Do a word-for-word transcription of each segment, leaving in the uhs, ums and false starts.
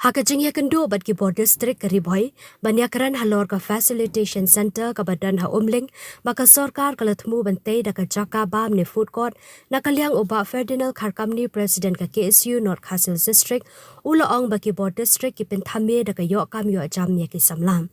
Ha ka jingïakynduh bad ki bor district ka Ri Bhoi ban ïakren halor ka Facilitation Centre kaba don ha Umling, ba ka sorkar ka la thmu ban tei da ka jaka bam ne food court na ka liang u Bah Ferdinand Kharkamni, President ka K S U North Khasi Hills District, u la ong ba ki bor district ki pynthame da ka ïoh kam ïoh jam ïa ki samla.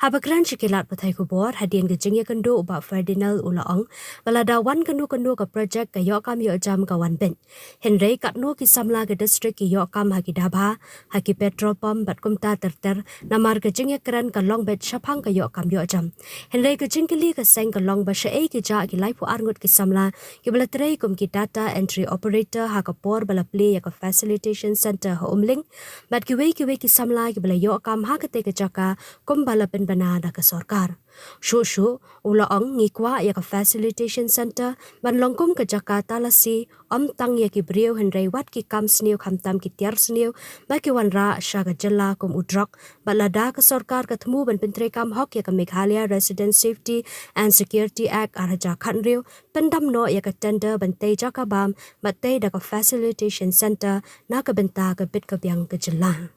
Haba kren sha ki lad pathai khubor hadien ka jingïakynduh, u Bah Ferdinand u la ong ba lada wan kano kano ka project, ka ïoh kam ïoh jam ka wan beit. Hynrei katno ki samla ka district ki ïoh kam ha ki dhaba, ha ki petrol pump bad kumta ter ter, namar ka jingïakren ka long beit shaphang ka ïoh kam ïoh jam. Hynrei ka jingkylli ka seng ka long ba shaei ki jah ki laiphew ar ngut ki samla kiba la trei kum ki data entry operator ha ka por ba la plie ïa ka Facilitation Centre ha Umling, bad kiwei kiwei ki samla kiba la ïoh kam ha katei ka jaka kumba la pynbna da ka sorkar. Shuh shuh u la ong, ngi kwah ïa ka Facilitation Centre ban long kum ka jaka talasi, ym tang ïa ki briew hynrei wat ki kam sniew, khamtam ki tiar sniew ba ki wanrah sha ka jylla kum u drok. Bad lada ka sorkar ka thmu ban pyntreikam hok ïa ka Meghalaya Resident Safety and Security Act ar hajar khathynriew, pyndam noh ïa ka tender ban tei jaka bam bad tei da ka Facilitation Centre na ka bynta ka bit ka biang ka jylla.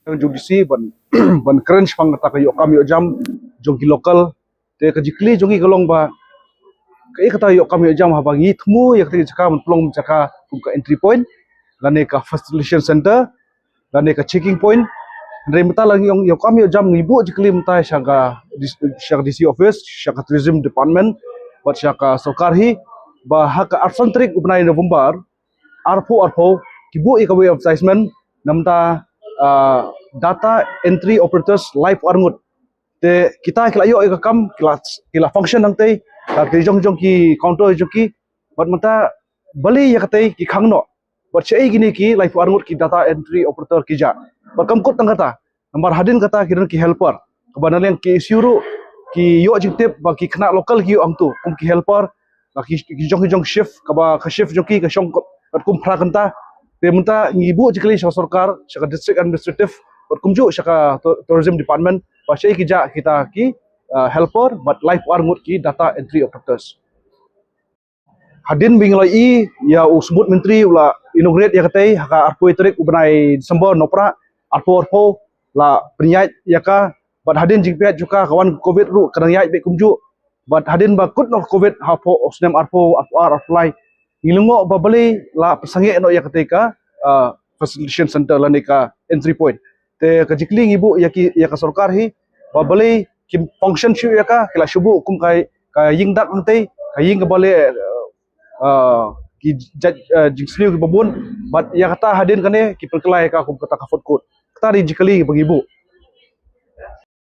Jong D C ban, ban kren shaphang kata ka ïoh kam ïoh jam jong ki local. Te ka jingkylli jong ngi ka long ba kaei kata ïoh kam ïoh jam haba ngi thmu ïa kata ka jaka ban pynlong jaka kum ka entry point, lane ka Facilitation Centre, lane ka checking point. Hynrei mynta la ngi ïoh kam ïoh jam, ngi buh jingkylli mynta sha ka, sha ka D C office, sha ka Tourism Department bad sha ka sorkar hi, ba ha ka arphew san tarik u bnai November arphew arphew, ki buh ïa kawei advertisement namar, ah, data entry operators laiphew ar ngut. Te kita ki la ïoh ïa ka kam, ki la, ki la function hangtei, la ki jong jong ki counter jong ki, bad mynta balei ïa katei ki khang noh, bad shaei kine ki laiphew ar ngut ki data entry operator ki jah. Bad kam kut tang kata, namar hadien kata ki don ki helper kaba na liang ki issue ruh, ki ïoh jingtip ba ki khynnah local ki ïoh hangto kum ki helper, la ki, ki jong, ki jong shift, kaba ka shift jong ki ka shong katkum phra kynta. Te mynta ngi buh jingkylli sha ka sorkar, sha ka District Administrative bad kumjuh sha ka Tou-, Tourism Department, ba shaei ki jah kita ki, ah, helper bad laiphew ar ngut ki data entry operators. Hadien ba ngi la ïohi ïa u Symbood Myntri u la inaugurate ïa katei ha ka arphew tarik u bnai December Nohprah arphew arphew, la pynïaid ïa ka, bad hadien jingpynïaid jong ka, ka wan Covid ruh ka dang ïaid beit kumjuh. Bad hadien ba kut noh Covid ha u snem arphew, arphew ar, arphew lai, ngi lyngngoh ba balei la pynsangeh noh ïa katei ka, ah, Facilitation Centre lane ka entry point. Te ka jingkylli ngi buh ïa ki, ïa ka sorkar hi, ba balei kim function shuh ïa ka, ki la shu buh kum ka, ka ïing dak hangtei, ka ïing kaba leh, ah, ki jait, ah, jingsniew kiba bun, bad ïa kata hadien kane ki pynkylla ïa ka kum kata ka food court. Kata dei jingkylli ba ngi buh.